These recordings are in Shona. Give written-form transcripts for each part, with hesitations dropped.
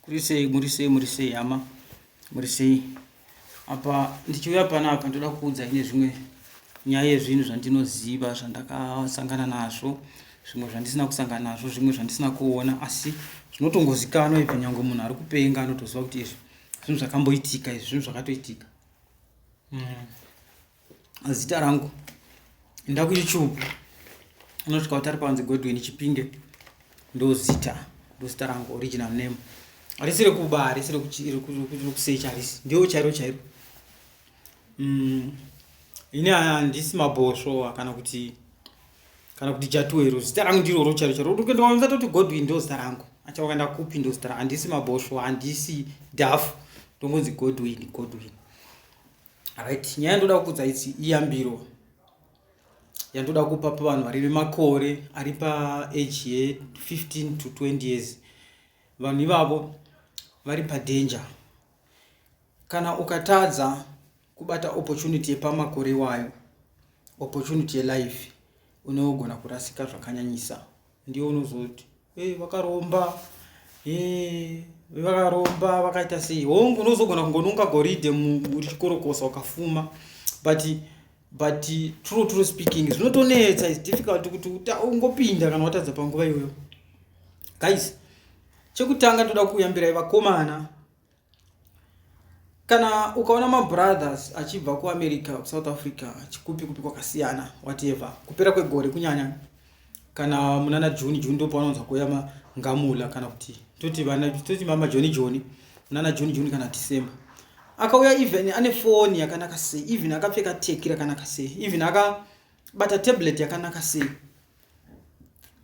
Kuri sei, muri sei, muri sei hama, muri sei. Apa ndichiuya panapa ndoda kuudzai nezvimwe nyaya yezvinhu zvandinoziva zvandakasangana nazvo, zvimwe zvandisina kusangana nazvo, zvimwe zvandisina kuona, asi zvinotongozikanwa even nyangwe munhu ari kupenga anotoziva kuti izvi zvinhu zvakamboitika, izvi zvinhu zvakatoitika. Zita rangu enda kuYouTube unosvika utari panzi Godwin Chipinge, ndozita ndozita rangu, original name. Harisi rekuba, harisi rekusecha, harisi ndio chairo chairo. Ini handisi mabhosvo kana kuti Jatuero. Zita rangu ndiroro chairo chairo. Ndikatoti Godwin, ndo zita rangu. Acha wakaenda kupi, ndo zita rangu. Handisi mabhosvo, handisi dhafu, ndongonzi Godwin, Godwin. Right, nyaya yandoda kuudza idzi iyambiro yandoda kupa pavanhu vari vemakore ari paage ye15 to 20 years. Vanhu ivavo vari padanger. Kana ukatadza kubata opportunity yepamakore iwayo, opportunity yelife, unogona kurasika zvakanyanyisa. Ndiyo unozoti, "Hey, vakaromba, hey, vakaromba, vakaita sei." Hongu, unozogona kungononga goridhe richikorokosa ukafuma, but true speaking, zvinotonetsa. Is difficult kuti ungopinda kana watadza panguva iyoyo. Guys, chekutanga ndoda kuyambirai vakomana. Kana ukaona mabrothers achibva kuAmerica, kuSouth Africa, chikupi kupi kwakasiyana, whatever, kupera kwegore, kunyanya kana munana June, June ndopanowanza kuuya mangamula, kana kuti toti vana toti mama Joni Joni, munana June, June kana December, akauya, even ane foni yakanaka sei, even akapfeka teki rakanaka sei, even akabata tablet yakanaka sei,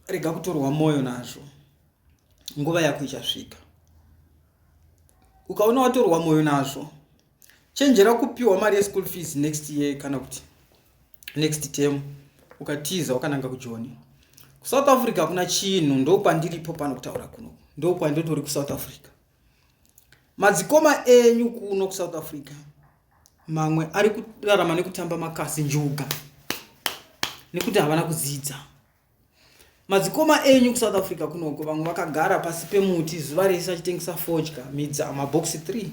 rega kutorwa mwoyo nazvo. Nguva yako ichasvika. Ukaona watorwa mwoyo nazvo, chenjera kupiwa mari yeschool fees next year kana kuti next term, ukatiza wakananga kuJoni. KuSouth Africa hakuna chinhu. Ndokwandiripo pano kutaura kuno, ndokwandotori kuSouth Africa. Madzikoma enyu kuno kuSouth Africa mamwe ari kurarama nekutamba makasi, njuga, nekuti havana kudzidza. Madzikoma enyu kuSouth Africa kunoko vamwe vakagara pasi pemuti zuva rese achitengesa fodya, midza, mabhokisi 3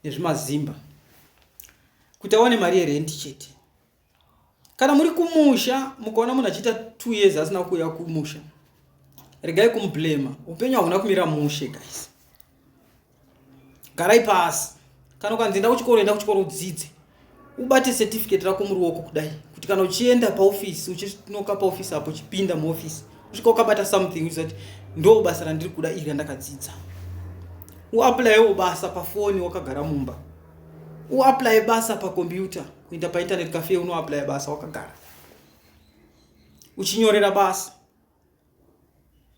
nezvimazimba kuti awane mari yerenti chete. Kana muri kumusha, mukaona munhu achiita 2 years asina kuuya kumusha, regai kumublema. Upenyu hahuna kumira mushe, guys. Garai pasi. Kana ukanzi enda kuchikoro, enda kuchikoro, udzidze, ubate certificate rako muruoko kudai, kuti kana uchienda paofisi, uchinoka paofisi apo, uchipinda muofisi, usvika wakabata something, uchizati, "Ndo basa randiri kuda iri randakadzidza." Uapplywo basa pafoni wakagara mumba, uapply basa pakombiyuta, kuenda painternet cafe, unoapply basa wakagara uchinyorera basa.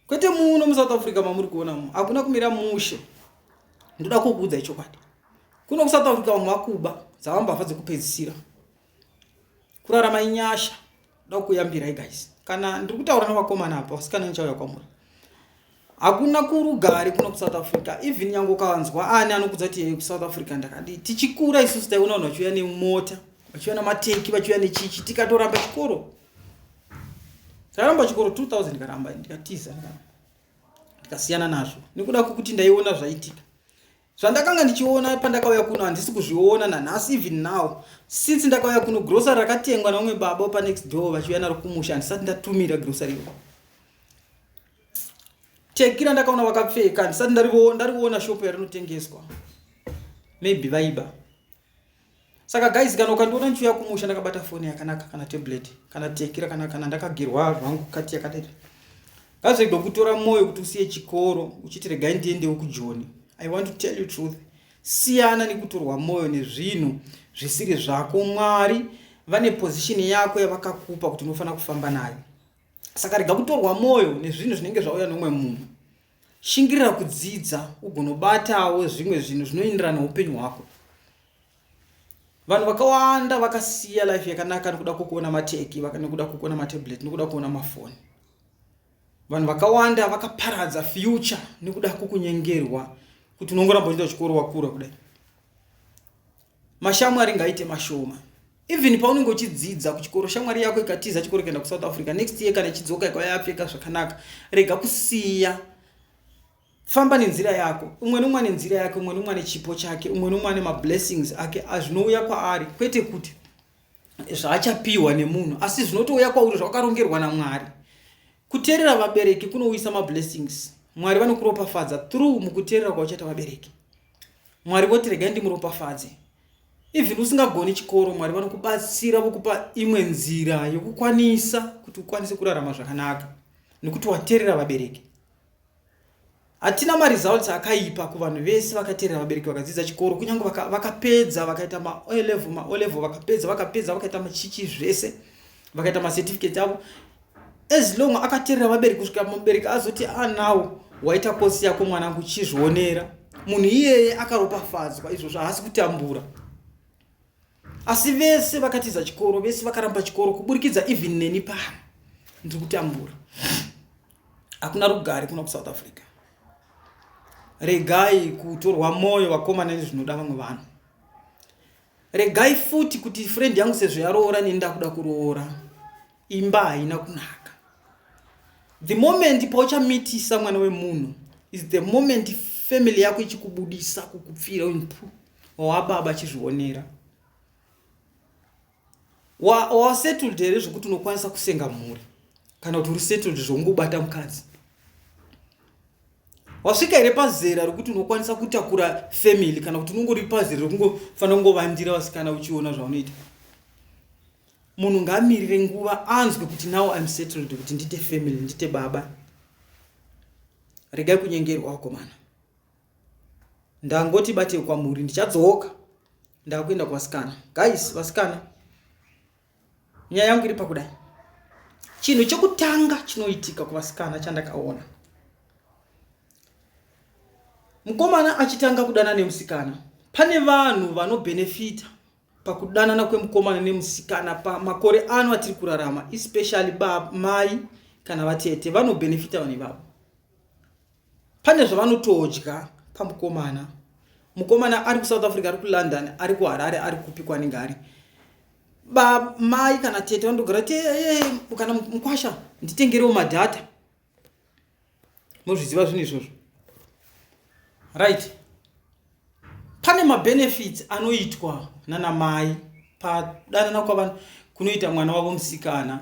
Kwete muno muSouth Africa mamuri kuonamo hakuna kumira mushe. Ndoda kukuudza chokwadi, kuno kuSouth Africa vamwe vakuba dzava mbavha dzekupedzisira. Kurarama inyasha. Ndoda kuyambirai, guys. Kana ndiri kutaura nevakomana apa, vasikana nichauya kwamuri. Hakuna kurugare kuno kuSouth Africa. Even nyange ukanzwa ani anokudza kuti kuSouth Africa ndakadii, tichikura isusu taiona vanhu vachiuya nemota, vachiuya namateki, vachiuya nechichi. Tikatoramba chikoro. Ndaramba chikoro 2000, ndikaramba, ndikatiza, ndikasiyana nazvo nekuda kwekuti ndaiona zvaitika. Zvandakanga ndichiona pandakauya kuno handisi kuzviona nanhasi. Even now, since ndakauya kuno, grocery rakatengwa naumwe baba panext door vachiuya naro kumusha, handisati ndatumira grocery iro. Teki randakaona vakapfeka, handisati ndariona shopu yarinotengeswa. Maybe vaiba. Saka guys, kana ukandiona ndichiuya kumusha ndakabata foni yakanaka, kana tablet, kana teki rakanaka, kana ndakagirwa zvangu kati yakadai, ngazvirege kutora mwoyo kuti usiye chikoro uchiti, "Regai ndiendewo kuJoni." I want to tell you truth. Siyana nekutorwa mwoyo nezvinhu zvisiri zvako. Mwari vane position yako yavakakupa kuti unofanira kufamba nayo. Saka rega kutorwa mwoyo nezvinhu zvinenge zvauya nomumwe munhu. Shingirira kudzidza, ugonobatawo zvimwe zvinhu zvinoenderana neupenyu hwako. Vanhu vakawanda vakasiya life yakanaka nekuda kwokuona mateki, nekuda kwokuona matablet, nekuda kuona mafoni. Vanhu vakawanda vakaparadza future nekuda kwokunyengerwa kuti unongoramba uchiita chikoro wakura kudai. Mashamwari ngaite mashoma. Even paunenge uchidzidza kuchikoro, shamwari yako ikatiza chikoro kuenda kuSouth Africa, next year kana ichidzoka ikauya yapfeka zvakanaka, rega kusiya. Famba nenzira yako. Umwe neumwe ane nzira yake, umwe neumwe ane chipo chake, umwe neumwe ane mablessings ake azvinouya kwaari, kwete kuti zvaachapiwa nemunhu, asi zvinotouya kwauri zvawakarongerwa naMwari. Kuteerera vabereki kunouyisa mablessings. Mwari vanokuropafadza through mukuteerera kwauchaita vabereki. Mwari voti regai ndimuropafadze. Even usingagoni chikoro, Mwari vanokubatsira vokupa imwe nzira yokukwanisa kuti ukwanise kurarama zvakanaka nekuti wateerera vabereki. Hatina maresults akaipa kuvanhu vese vakateerera vabereki vakadzidza chikoro, kunyange vakapedza vakaita ma-O-level, ma-O-level vakapedza, vakapedza vakaita machichi zvese, vakaita macertificates avo. As long akateerera vabereki kusvika mubereki azoti anawo ah, waita kosi yako mwanangu, chizvionera. Munhu iyeye akaropafadzwa, izvozvo haasi kutambura. Asi vese vakatiza chikoro, vese vakaramba chikoro, kuburikidza even neni pano ndiri kutambura. Hakuna rugare kuno kuSouth Africa. Regai kutorwa mwoyo vakomana nezvinoda vamwe vanhu. Regai futi kuti friend yangu sezvo yaroora neni ndakuda kuroora. Imba haina kunaka. The moment pauchamitisa mwana wemunhu is the moment family yako ichikubudisa kukupfira mpu wababa chizvionera. Wasettled here zvekuti unokwanisa kusenga mhuri, kana kuti uri settled zvekungobata mukadzi? Wasvika here pazera rekuti unokwanisa kutakura family, kana kuti unongori pazera rekungofanira kungovandira vasikana uchiona zvaunoita? Munhu ngaamirire nguva anzwe kuti now I'm settled kuti ndite family, ndite baba. Regai kunyengerwa vakomana. Ndangoti bate kwamuri, ndichadzoka ndakuenda kuvasikana. Guys, vasikana, nyaya yangu iri pakudai. Chinhu chekutanga chinoitika kuvasikana chandakaona, mukomana achitanga kudana nemusikana, pane vanhu vanobhenefita pakudanana kwemukomana nemusikana pamakore ano atiri kurarama, especially mai kana vatete vanobhenefita. Vanhu ivavo pane zvavanotodya pamukomana. Mukomana ari kuSouth Africa, ari kuLondon, ari kuHarare, ari kupi kwanenge ari, mai kana tete vanotogara te kana mukwasha, nditengerewo madhata. Mozviziva zvinhu izvozvo, right? Pane mabenefits anoitwa nana mai padanana kwavanhu kunoita mwana wavo musikana.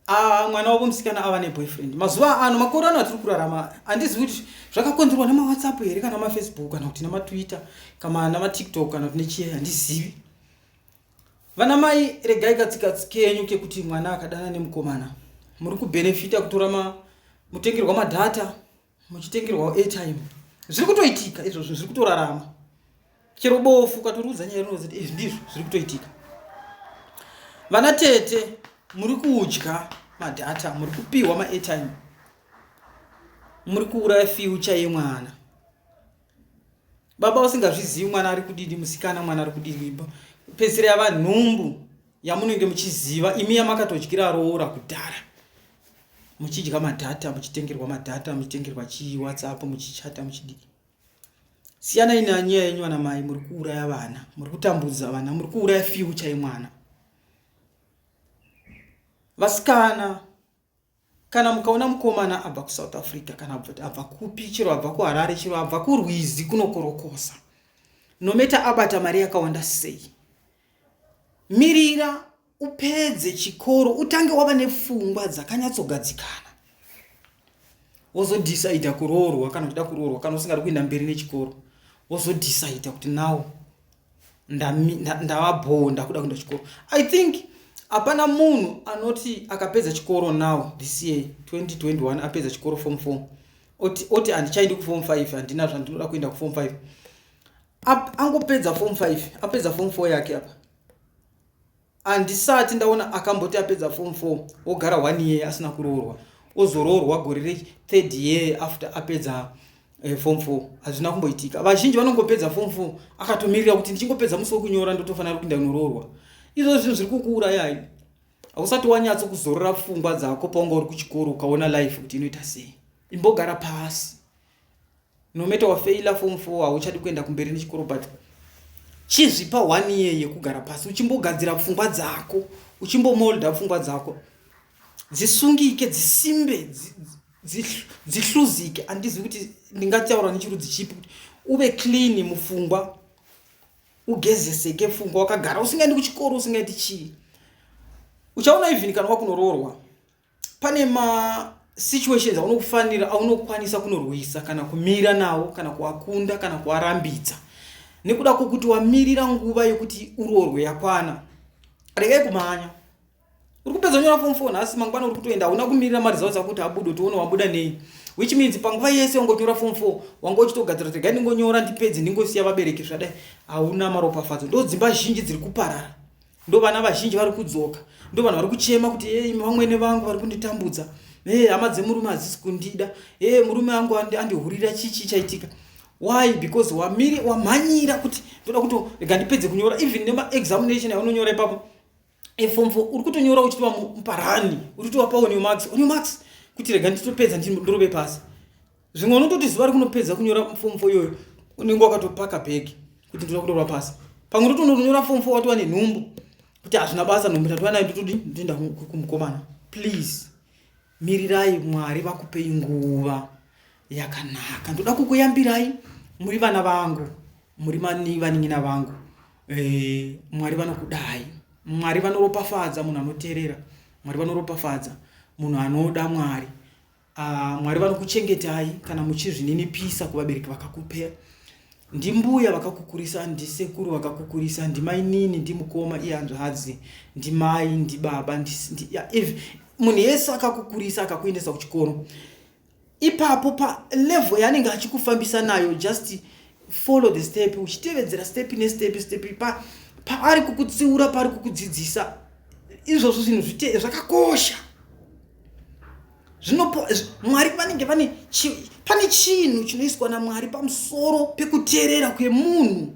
Ah, mwana wavo musikana ava neboyfriend. Mazuva ano, makore ano atiri kurarama, handizivi kuti zvakakonzerwa nemaWhatsApp here, kana maFacebook, kana kuti nemaTwitter, kana nemaTikTok, kana kuti nechii, handizivi. Vana mai, regai katsika kenyu kekuti mwana akadana nemukomana muri kubhenefita kutora mutengerwa madhata, muchitengerwawo airtime. Zviri kutoitika izvozvo, zviri kutorarama. Chero bofu ukatoriudza nyaya rinoziti izvi ndizvo zviri kutoitika. Vana tete, muri kudya madhata, muri kupiwa maairtime, muri kuuraya future yemwana. Baba usingazvizivi mwana ari kudidi, musikana mwana ari kudidi, pedzisira yava nhumbu yamunenge muchiziva imi yamakatodyira roora kudhara, muchidya madhata, muchitengerwa madhata, muchitengerwa chii, WhatsApp, muchichata, muchidiki. Siyanai nanyaya yenyu vana mai, muri kuuraya vana, muri kutambudza vana, muri kuuraya future yemwana. Vasikana, kana mukaona mukomana abva kuSouth Africa, kana abva kupi, chero abva kuHarare, chero abva kurwizi kunokorokosa, no matter abata mari yakawanda sei, mirira upedze chikoro, utange wava nepfungwa dzakanyatsogadzikana, wozodhisaidha kuroorwa kana uchida kuroorwa. Kana usingadi kuenda mberi nechikoro, wozodhisaidha kuti now ndava bho, ndakuda kuenda chikoro. I think hapana munhu anoti akapedza chikoro now this year 2021, apedza chikoro form 4, oti handichaendi kuform 5, handina zvandinoda kuenda kuform 5. Angopedza form 5, apedza form 4 yake apa, handisati ndaona akamboti apedza form 4 wogara one year asina kuroorwa, ozoroorwa gore rethird year after apedza form 4. Hazvina kumboitika. Vazhinji vanongopedza form 4 akatomirira kuti ndichingopedza musi wekunyora ndotofanira kuinda kunoroorwa. Izvozvo zvinhu zviri kukuurayai. Hausati wanyatso kuzorora pfungwa dzako paunga uri kuchikoro ukaona life kuti inoita sei. Imbogara pasi. No matter wafeila form 4, hauchadi kuenda kumberi nechikoro, but chizvipa one year yekugara pasi uchimbogadzira pfungwa dzako, uchimbomolda pfungwa dzako dzisungike, dzisimbe. dzihluzike. Handizivi kuti ndingataura nechirudzi chipi kuti uve clean mupfungwa, ugezeseke pfungwa, wakagara usingaendi kuchikoro, usingaiti chii. Uchaona even kana wakunoroorwa, pane masituations aunokufanira, aunokwanisa kunorwisa kana kumira nawo, kana kuakunda, kana kuarambidza, nekuda kwokuti wamirira nguva yekuti uroorwe yakwana. Regai kumhanya. Uri kupedza kunyora form 4 nhasi, mangwana uri kutoenda. Hauna kumirira maresults akuti abude kuti uone wabuda nei, which means panguva yese wangonyora form 4 wanga uchitogadzira kuti regai ndingonyora ndipedze, ndingosiya vabereki zvadai. Hauna maropafadzo. Ndo dzimba zhinji dziri kuparara, ndo vana vazhinji vari kudzoka, ndo vanhu vari kuchema kuti, "Ei, vamwene vangu vari kunditambudza. E, hama dzemurume hadzisi kundida. E, murume angu andihurira." Chichi chaitika? Why? Because wamiri wamhanyira kuti ndoda kuti rega ndipedze kunyora. Even nemaexamination yaunonyora ipapo eform 4, uri kutonyora uchitova muparani, uri kutova pa on your marks, on your marks, kuti rega nditopedza, ndorove pasi. Zvimwe unototi zuva rikunopedza kunyora form 4 iyoyo unenge wakatopaka bhegi kuti ndoda kutorwa pasi. Pamwe ndotononyora form 4 watova nenhumbu, kuti hazvina basa, nhumbu tatova nayo, ndotodi ndoenda kumukomana. Please, mirirai Mwari vakupei nguva yakanaka. Ndoda kukuyambirai, muri vana vangu, muri vanin'ina vangu. Mwari vanokudai. Mwari vanoropafadza munhu anoteerera. Mwari vanoropafadza munhu anoda Mwari. Mwari vanokuchengetai kana muchizvininipisa kuvabereki vakakupera. Ndimbuya vakakukurisa, ndisekuru vakakukurisa, ndimainini, ndimukoma, ihanzvadzi, ndimai, ndibaba, munhu yese akakukurisa, akakuendesa kuchikoro. Ipapo palevel yaanenge achikufambisa nayo, just follow the step, uchitevedzera step nestep, step paari kukutsiura, paari kukudzidzisa. Izvozvo zvinhu zvakakosha. Zvinopo Mwari vanenge vane pane chinhu chinoiswa naMwari pamusoro pekuteerera kwemunhu.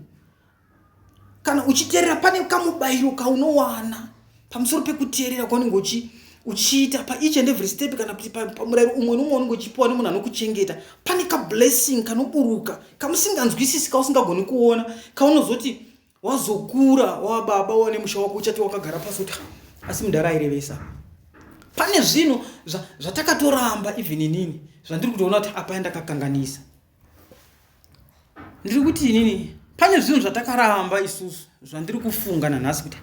Kana uchiteerera, pane kamubayiro kaunowana pamusoro pekuteerera kwaunenge uchiita paeach and every step, kana kuti pamurayiro umwe nomumwe unenge uchipiwa nemunhu anokuchengeta. Pane kablessing kanoburuka kamusinganzwisisi, kausingagoni kuona, kaunozoti wazokura, wababa, wane musha wako, uchati wakagara pasi kuti, "Asi mudhara airevesa." Pane zvinhu zvatakatoramba, even inini, zvandiri kutoona kuti apa ndakakanganisa. Ndiri kuti inini pane zvinhu zvatakaramba isusu, zvandiri kufunga nanhasi kuti,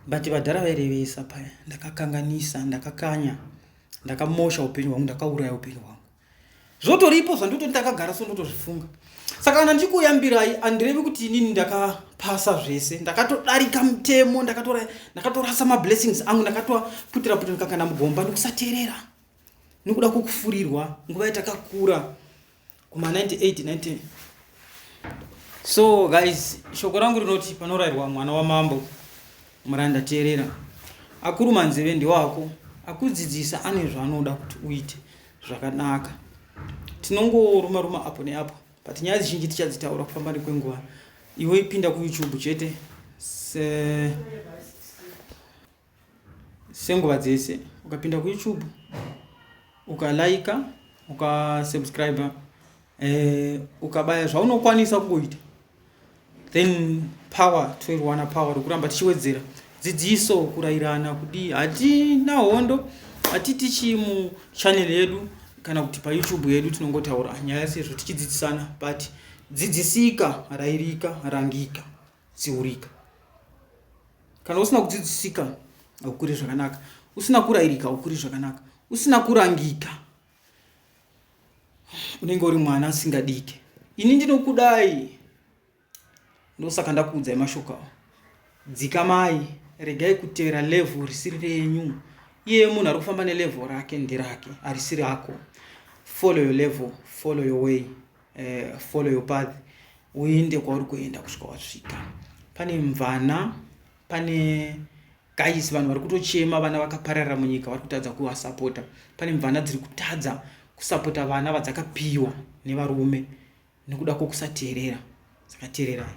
but vadhara vairevesa paya, ndakakanganisa, ndakakanya, ndakamosha upenyu hwangu, ndakauraya upenyu hwangu. Zvotoripo zvandototi ndakagara so ndotozvifunga. Saka kana ndichikuyambirai, handirevi kuti inini ndakapasa zvese. Ndakatodarika mutemo, ndakatorasa mablessings angu, ndakatoputira putira ndikakanda mugomba nekusateerera, nekuda kwokufurirwa nguva yatakakura kuma 98 90. So guys, shoko rangu rinoti panorayirwa mwana wamambo, muranda teerera. Akuruma nzeve ndewako, akudzidzisa ane zvaanoda kuti uite zvakanaka. Tinongoruma ruma apo neapo, but nyaya zhinji tichadzitaura kufamba nekwenguva. Iwe ipinda kuYouTube chete senguva dzese. Ukapinda kuYouTube, ukalaika, ukasubscribe, ukabaya zvaunokwanisa kungoita, then power toirwana, power rekuramba tichiwedzera dzidziso, kurayirana, kudii. Hatina hondo, hatitichi muchannel yedu kana kuti paYouTube yedu. Tinongotaura nyaya sezvo tichidzidzisana, but dzidzisika, rayirika, rangika, tsiurika. Kana usina kudzidzisika, haukuri zvakanaka. Usina kurayirika, haukuri zvakanaka. Usina kurangika, unenge uri mwana asingadike. Ini ndinokudai, ndosaka ndakuudzai mashoko awo. Dzikamai, regai kutevera level risiri renyu. Iye munhu ari kufamba nelevel rake, nderake, harisiri rako. Follow your level, follow your way, follow your path, uende kwauri kuenda kusvika wasvika. Pane mvana, pane guys, vanhu vari kutochema, vana vakapararira munyika vari kutadza kuvasapota. Pane mvana dziri kutadza kusapota vana vadzakapiwa nevarume nekuda kwokusateerera. Saka teererai.